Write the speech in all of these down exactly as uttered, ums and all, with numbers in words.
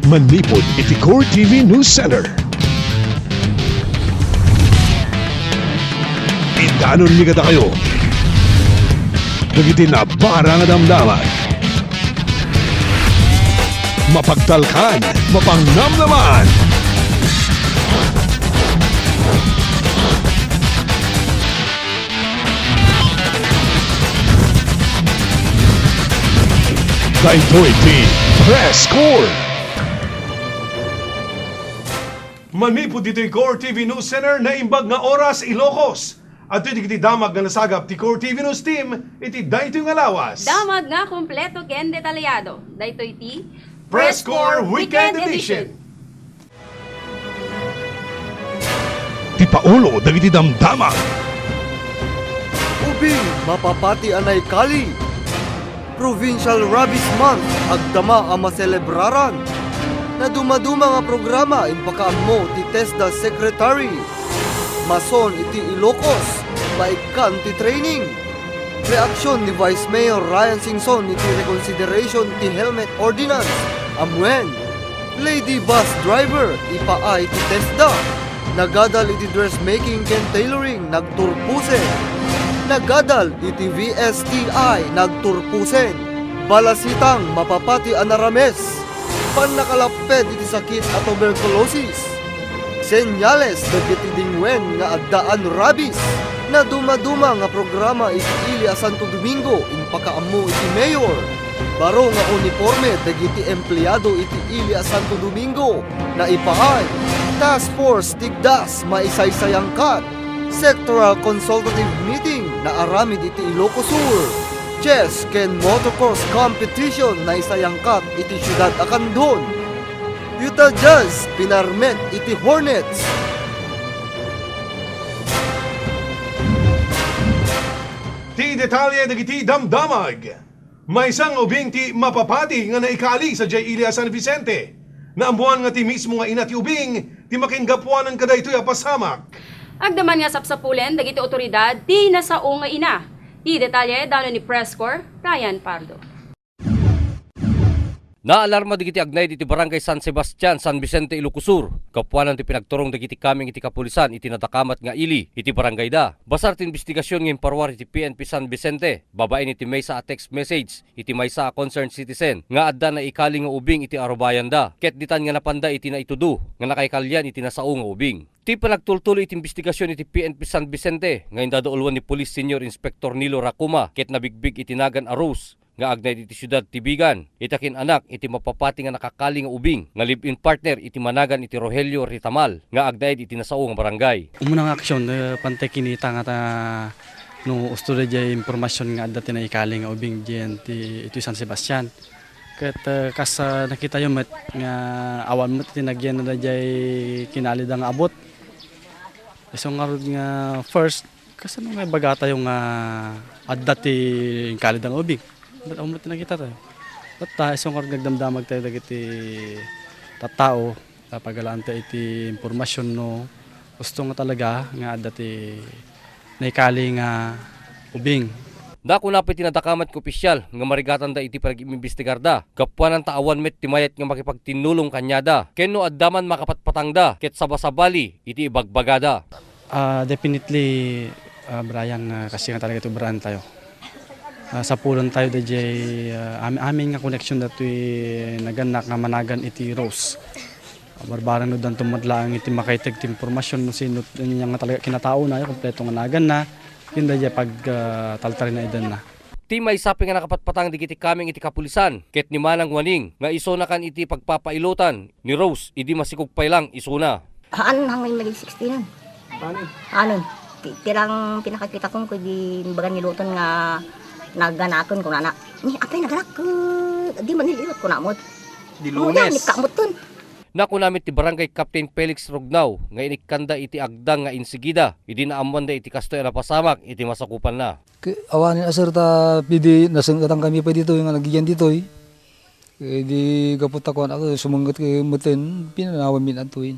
Manipud iti Core T V News Center. Idanonmi kadakayo dagiti nabara nga damdamag. Mapagtalkan, mapangnamnaman. Daytoy ti Press Corps. Manipud ditoy Core T V News Center, naimbag nga oras, Ilocos. Adtoy dagiti damag nga nasagap ti Core T V News Team iti daytoy nga lawas. Damag nga kompleto ken detalyado. Daytoy ti Press Corps Weekend Edition. Ti paulo dagiti damdamag. Ubing, mapapati a naikali. Provincial Rabies Month, agdama a maselebraran. Nadumaduma nga programa impakaammo ti TESDA Secretary. Mason iti Ilocos, maikkan ti training. Reaksion ni Vice Mayor Ryan Singson iti reconsideration ti helmet ordinance. Ammuen, lady bus driver, ipaay ti TESDA. Nagadal iti dressmaking ken tailoring, nagturposen. Nagadal iti V S T I, nagturposen. Balasitang, mapapati a narames. Pannakalapped iti sakit a tuberculosis. Senyales dagiti dingwen nga addaan rabies. Nadumaduma nga programa iti ili a Santo Domingo impakaammo iti mayor. Baro nga uniporme dagiti empleado iti ili a Santo Domingo. Naipaay, Task Force Tigdas, maisaysayangkat. Sectoral Consultative Meeting, naaramid iti Ilocos Sur. Chess ken motocross competition, naisayangkat iti siudad a Candon. Utah Jazz, pinarmek iti Hornets. Ti detalye dagiti damdamag. Maysa nga ubing ti mapapati nga naikali sadiay ili a San Vicente. Naammuan nga ti mismo nga ina ti ubing ti makinggapuanan kadaytoy a pasamak. Agdaman nga sapsapulen dagiti otoridad ti nasao nga ina. Ti detalye, danon ni Press Corps, Ryan Pardo. Naalarma dagiti agnaed iti Barangay San Sebastian, San Vicente, Ilocos Sur, gapuanan ti pinagturong dagiti kameng iti kapulisan iti nadakamat nga ili iti barangayda. Basar ti imbestigasion nga imparuar iti P N P San Vicente, babaen iti maysa a text message iti maysa a concerned citizen nga adda naikali nga ubing iti arubayanda, ket ditan nga napanda iti naitudo nga nakaikalian iti nasao nga ubing. Ti panagtultuloy iti imbestigasion iti P N P San Vicente nga indadauluan ni Police Senior Inspector Nilo Racuma ket nabigbig iti nagan a Rose nga agnaed iti siudad ti Vigan, ita kin-anak iti mapapati nga nakakali nga ubing nga live-in partner iti managan iti Rogelio Ritamal nga agnaed iti nasao nga barangay. Umuna nga aksyon, eh, pantay kinita nga ta, no, usto daydiay impormasyon nga adda ti naikali nga ubing diyan ti, iti San Sebastian. Ket, eh, kas, ah, nakitayo met nga awan met ti nagyan daydiay kinalida nga abut. Isu ngarud nga first, kasano nga ibagatayo nga adda ti inkalida nga ubing? Awan met ti nakitatayo. Ket ta, isu ngarud nga agdamdamagtayo dagiti tattao, ta pagalaantayo iti impormasyon no usto nga talaga nga adda ti naikali nga ubing. Dakuna pay ti nadakamat nga opisyal nga marigatanda iti panagim-imbestigarda, gapuanan ta awan met ti mayat nga makipagtinnulong kaniada, ken no adda man makapatpatangda ket sabasabali iti ibagbagada. Ah, definitely, ah, Brian, ah, kasi nga talaga iti obraantayo. Ah, sapulantayo daydiay, ah, am-, amin nga connection datoy nagannak nga managan iti Rose. Barbareng no danto met laeng iti makaiteg ti impormasyon no sino ania nga talaga kinataona, kompleto nga naganna, ken daydiay pag, ah, taltalinaedanna. Ti maysa pay nga nakapatpatang dagiti kameng iti kapulisan ket ni Manang Waning nga isuna kan iti pagpapailotan ni Rose idi masikog pay lang isuna. Haan, hangin may sixteen. Anin? Ti, ti lang pinakakita ko, kung di bagan ni Luton nga naganaken, kunana. Ni, apay naganak, eh, di man nilirot, kuna mo. Di Lunes. Ni kamuton. Nakuna met ti Barangay Captain Felix Rugnao nga inikkanda iti agdang nga insigida idi naammoanda iti kastoy a napasamak iti masakupanna. Ke-, awanen a sir ta pidi nasengketan kami pay ditoy nga nagiyan ditoy. Idi gapu ta kuan ako, sumengket ke meten, pinanawan min adtoy.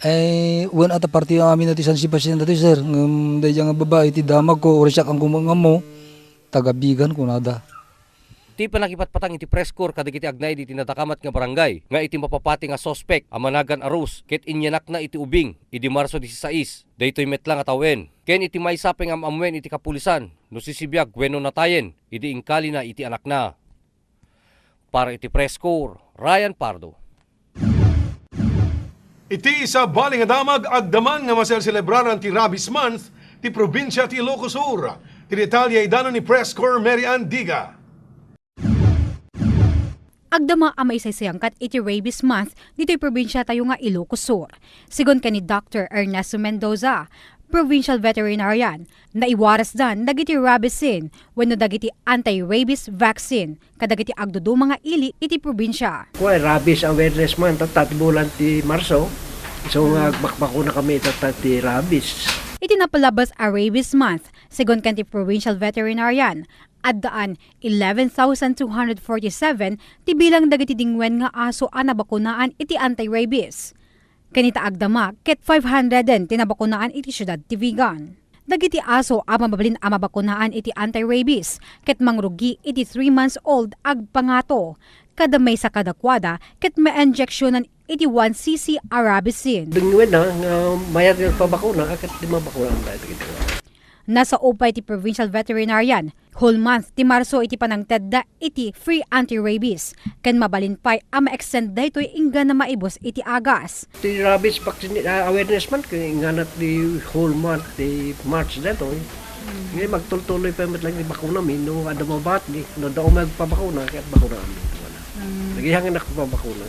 Eh, wen a ta parti amin dati San Sebastian dati, sir. Ngem daydiay nga babai ti damag ko, uray siak ang kumangammo, taga Bigan kunada. Ti pannakipatpatang iti press corps kadagiti agnaed iti nadakamat nga barangay nga iti mapapati nga suspek a managan a Rose ket inyanakna iti ubing idi Marso disisais, daytoy met la nga tawen, ken iti maysa pay nga am-ammoen iti kapulisan no sisibiag wenno natayen idi inkalina iti anakna. Para iti Press Corps, Ryan Pardo. Iti sabali nga damag, agdaman nga maselebraran ti Rabies Month ti probinsia ti Ilocos Sur. Ti detalye idanon ni Press Corps Mary Ann Diga. Agdama a maisaysayangkat iti Rabies Month ditoy probinsia tayo nga Ilocos Sur. Sigun ken ni Doctor Ernesto Mendoza, provincial veterinarian, naiwarasdan dagiti rabies scene wenno dagiti anti-rabies vaccine kadagiti agduduma nga ili iti probinsia. Kua, Rabies Awareness Month, tatta ti bulan ti Marso. So, nga agbakbakuna kami tatta ti rabies. Iti napalabas a Rabies Month, sigun ken ti provincial veterinarian, addaan eleven thousand two hundred forty-seven ti bilang dagiti dingwen nga aso a nabakunaan iti anti-rabies. Ken ita agdama ket five hundred ti nabakunaan iti siudad ti Vigan. Dagiti aso a mabalin a mabakunaan iti anti-rabies ket mangrugi iti three months old agpangato. Kada maysa kadakuada ket mainjeksionan iti one C C a rabicin. Dingwen na nga mayat nga pabakuna, ket di mabakunaan tayo dagiti nga. Nasao pay ti provincial veterinarian, whole month ti Marso iti panangtedda iti free anti-rabies, ken mabalin pay a ma-extend daytoy inggana maibus iti agas. Ti rabies vaccine, ah, awareness month, kay inggana ti whole month ti March daytoy. Ngayon, magtultuloy pa met lang ti bakuna mi, no, adda mabati, no, adda umay agpabakuna, kaya bakuna kami. Nagihangin ako pabakuna.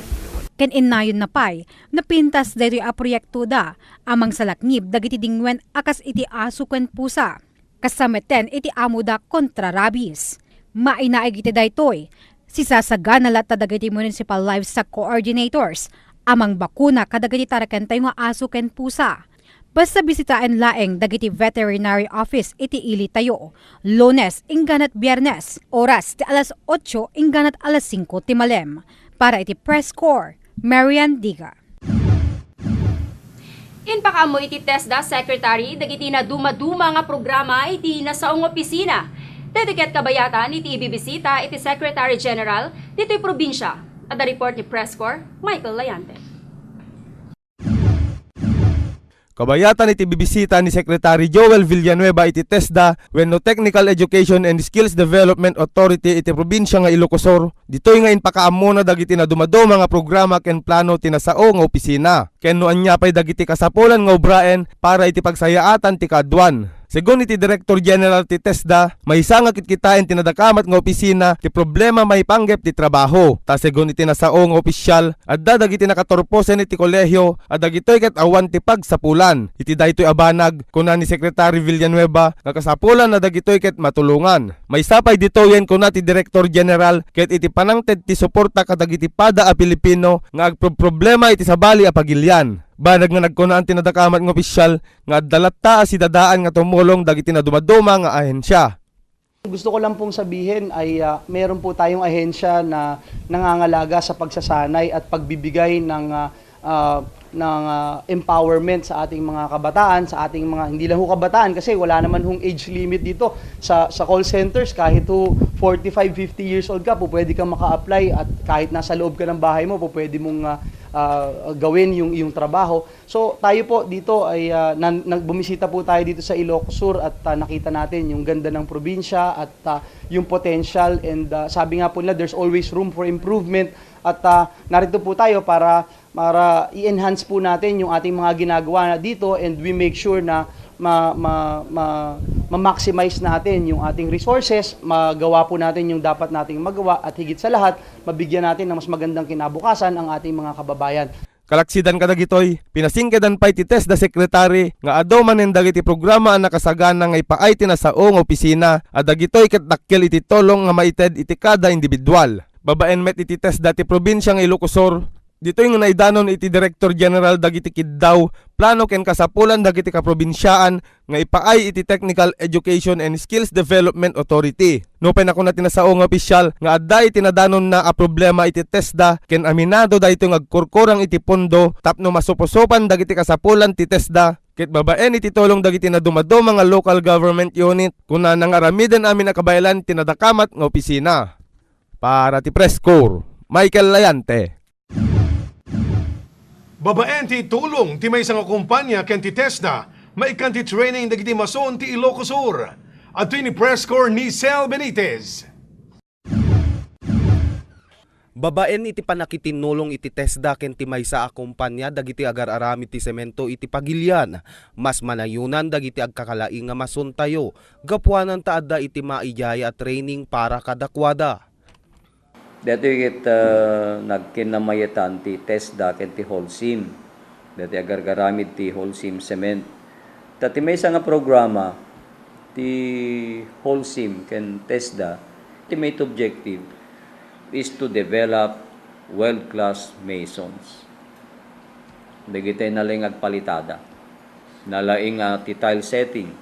Ken innayon na pay, napintas daytoy a proyektoda a mangsalaknib dagiti dingwen a kas iti aso ken pusa. Kasta metten iti amoda kontra rabies. Mainaig iti daytoy, sisasagana latta dagiti municipal livestock coordinators a mangbakuna kadagiti tarakentayo nga aso ken pusa. Basta bisitaen laeng dagiti veterinary office iti ilitayo, Lunes ingganat Biernes, oras ti alas otso ingganat alas singko ti malem. Para iti Press Corps, Marian Diga. Impakaammo iti TESDA Secretary dagiti nadumaduma nga programa iti nasao nga opisina. Daytoy ket kabayatan iti ibibisita iti Secretary General ditoy probinsia. Adda report ni Press Corps, Michael Layante. Kabayatan iti bibisita ni Secretary Joel Villanueva iti TESDA wenno Technical Education and Skills Development Authority iti probinsia nga Ilocos Sur, ditoy nga impakaammona dagiti nadumaduma nga programa ken plano ti nasao nga opisina, ken no ania pay dagiti kasapulan nga obraen para iti pagsayaatan ti kaaduan. Segun iti Director General ti TESDA, maysa nga kitkitaen ti nadakamat nga opisina ti problema maipanggep ti trabaho. Ta segun iti nasao nga opisyal, adda dagiti nakaturposen iti kolehio a dagitoy ket awan ti pagsapulan. Iti daytoy a banag, kuna ni Secretary Villanueva nga kasapulan a dagitoy ket matulongan. Maysa pay ditoyen, kuna ti Director General, ket iti panangted ti suporta kadagiti pada a Pilipino nga agproproblema iti sabali a pagilian. Banag nga nagkunaan ti nadakamat nga opisyal nga adda latta a sidadaan nga tumulong dagiti nadumaduma nga ahensya. Gusto ko lang pong sabihin ay, ah, meron po tayong ahensya na nangangalaga sa pagsasanay at pagbibigay ng, ah, ah, ng, ah, empowerment sa ating mga kabataan, sa ating mga, hindi lang ho kabataan, kasi wala naman hong age limit dito. Sa, sa call centers, kahit ho forty-five, fifty years old ka, po pwede kang maka-apply at kahit nasa loob ka ng bahay mo, po pwede mong, ah, ah, gawin yung, yung trabaho. So, tayo po dito ay, ah, nan-, nag-, bumisita po tayo dito sa Ilocos Sur at, ah, nakita natin yung ganda ng probinsya at, ah, yung potential. And, ah, sabi nga po nila, there's always room for improvement. At, ah, narito po tayo para, para i-enhance po natin yung ating mga ginagawa na dito, and we make sure na ma-, ma-, ma-, ma-maximize natin yung ating resources, magawa po natin yung dapat nating magawa, at higit sa lahat, mabigyan natin ng mas magandang kinabukasan ang ating mga kababayan. Kalaksidan kadagitoy, pinasingkedan pay ti TESDA Secretary nga adu manen dagiti programa a nakasagana nga ipaay ti nasao nga opisina a dagitoy ket dakkel iti tulong nga maited iti kada individual. Babaen met iti TESDA ti probinsia nga Ilocos Sur, ditoy nga naidanon iti Director General dagiti kiddaw, plano ken kasapulan dagiti kaprobinsiaan nga ipaay iti Technical Education and Skills Development Authority. Nupay nakuna ti nasao nga opisyal nga adda iti nadanonna a problema iti TESDA ken aminado daytoy nga agkurkurang iti pondo tapno masuposopan dagiti kasapulan ti TESDA ket babaen iti tulong dagiti nadumaduma nga local government unit, kunana nga aramiden amin a kabaelan ti nadakamat nga opisina. Para ti Press Corps, Michael Layante. Babaen ti tulong ti maysa nga kumpanya ken ti TESDA, maikkan ti training dagiti mason ti Ilocos Sur. Adtoy ni Press Corps Nicel Benitez. Babaen iti pannakitinnulong iti TESDA ken ti maysa a kumpanya dagiti agar-aramid ti semento iti pagilian, mas manayonan dagiti agkakalaing nga masontayo gapuanan ta adda iti maidiay a training para kadakuada. Daytoy ket, ah, nagkinnamayetan ti TESDA ken ti Holcim. Daytoy agar-aramid ti Holcim Cement. Ta ti maysa nga programa ti Holcim ken TESDA, ti main objective is to develop world-class masons. Dagiti nalaing agpalitada. Nalaing, ah, ti tile setting.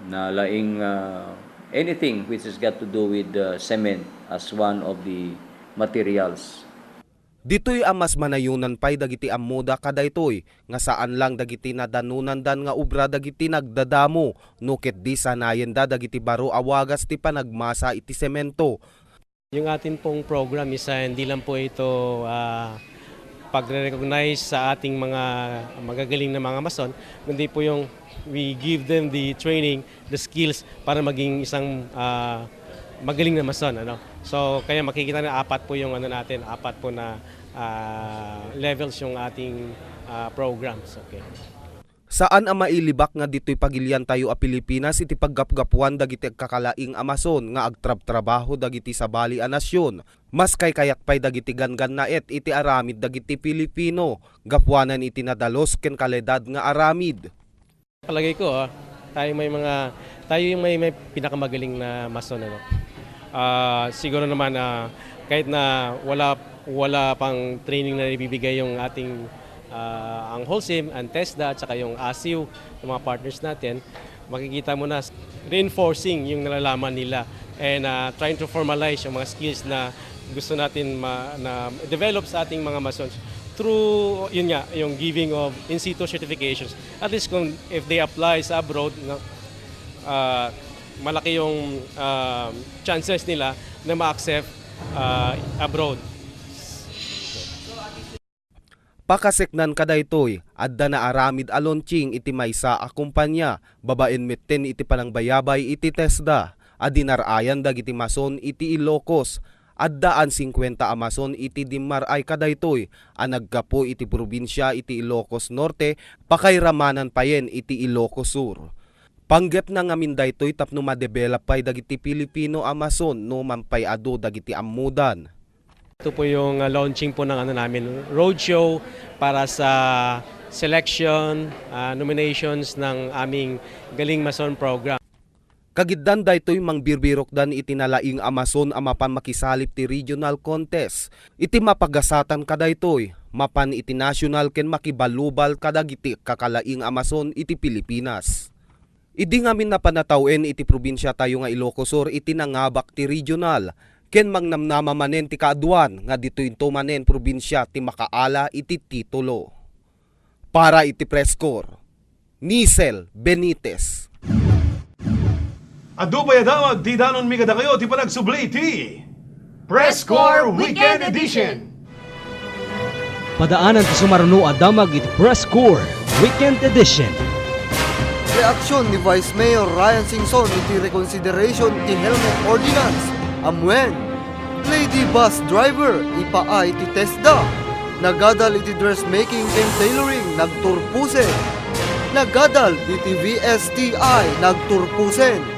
Nalaing, ah, anything which has got to do with, ah, cement as one of the materials. Ditoy a mas manayonan pay dagiti ammoda kadaytoy nga saan lang dagiti nadanonandan nga obra dagiti nagdadamo no ket di sanayenda dagiti baro a wagas ti panagmasa iti semento. Yung atin pong program is, ah, hindi lang po ito, ah, pagre-recognize sa ating mga magagaling na mga mason, kundi po yung we give them the training, the skills para maging isang, ah, magaling na mason, ano. So, kaya makikita na apat po yung ano natin, apat po na, ah, levels yung ating, ah, programs. Okay. Saan a mailibak nga ditoy pagiliantayo a Pilipinas iti paggapgapuan dagiti agkakalaing a mason nga agtrabtrabaho dagiti sabali a nasion. Mas kaykayat pay dagiti ganggannaet iti aramid dagiti Pilipino gapuanan iti nadalus ken kaledad nga aramid. Palagay ko, ah, tayo may mga, tayo yung may, may pinakamagaling na mason, ano. Ah, siguro naman, ah, kahit na wala, wala pang training na ibibigay yung ating, ah, ang Holcim, ang TESDA, at saka yung ASIU, yung mga partners natin, makikita mo na reinforcing yung nalalaman nila and, ah, trying to formalize yung mga skills na gusto natin ma-, na develop sa ating mga masons through, yun nga, yung giving of in situ certifications. At least kung if they apply sa abroad, no, ah, malaki yung, ah, chances nila na ma-accept, ah, abroad. Pakaseknan kadaytoy, adda naaramid a launching iti maysa a kumpanya, babaen metten iti panangbayabay iti TESDA a dinar-ayan dagiti mason iti Ilocos. Addaan singkuenta a mason iti dimmar-ay kadaytoy a naggapu iti probinsia iti Ilocos Norte, pakairamanan payen iti Ilocos Sur. Panggepna ngamin daytoy tapno madevelop pay dagiti Pilipino a mason no mampay-adu dagiti ammodan. Ito po yung, ah, launching po ng ano namin, roadshow para sa selection, ah, nominations ng aming Galing Mason Program. Kagiddan daytoy mangbirbirokdan iti nalaing a mason a mapan makisalip ti regional contest. Iti mapagasatan kadaytoy, mapan iti national ken makibalubal kadagiti kakalaing a mason iti Pilipinas. Idi ngamin napan natawen iti probinsiatayo nga Ilocos Sur iti nangabak ti regional, ken mangnamnama manen ti kaaduan nga ditoy into manen probinsia ti makaala iti titulo. Para iti Press Corps, Nicel Benitez. Adu pay a damag ti idanonmi kadakayo ti panagsubli ti Press Corps Weekend Edition. Padaanan ti sumaruno a damag iti Press Corps Weekend Edition. Reaksyon ni Vice Mayor Ryan Singson iti reconsideration ti helmet ordinance. Ammuen, lady bus driver, ipaay ti TESDA. Nagadal iti dressmaking ken tailoring, nagturposen. Nagadal iti V S T I, nagturposen.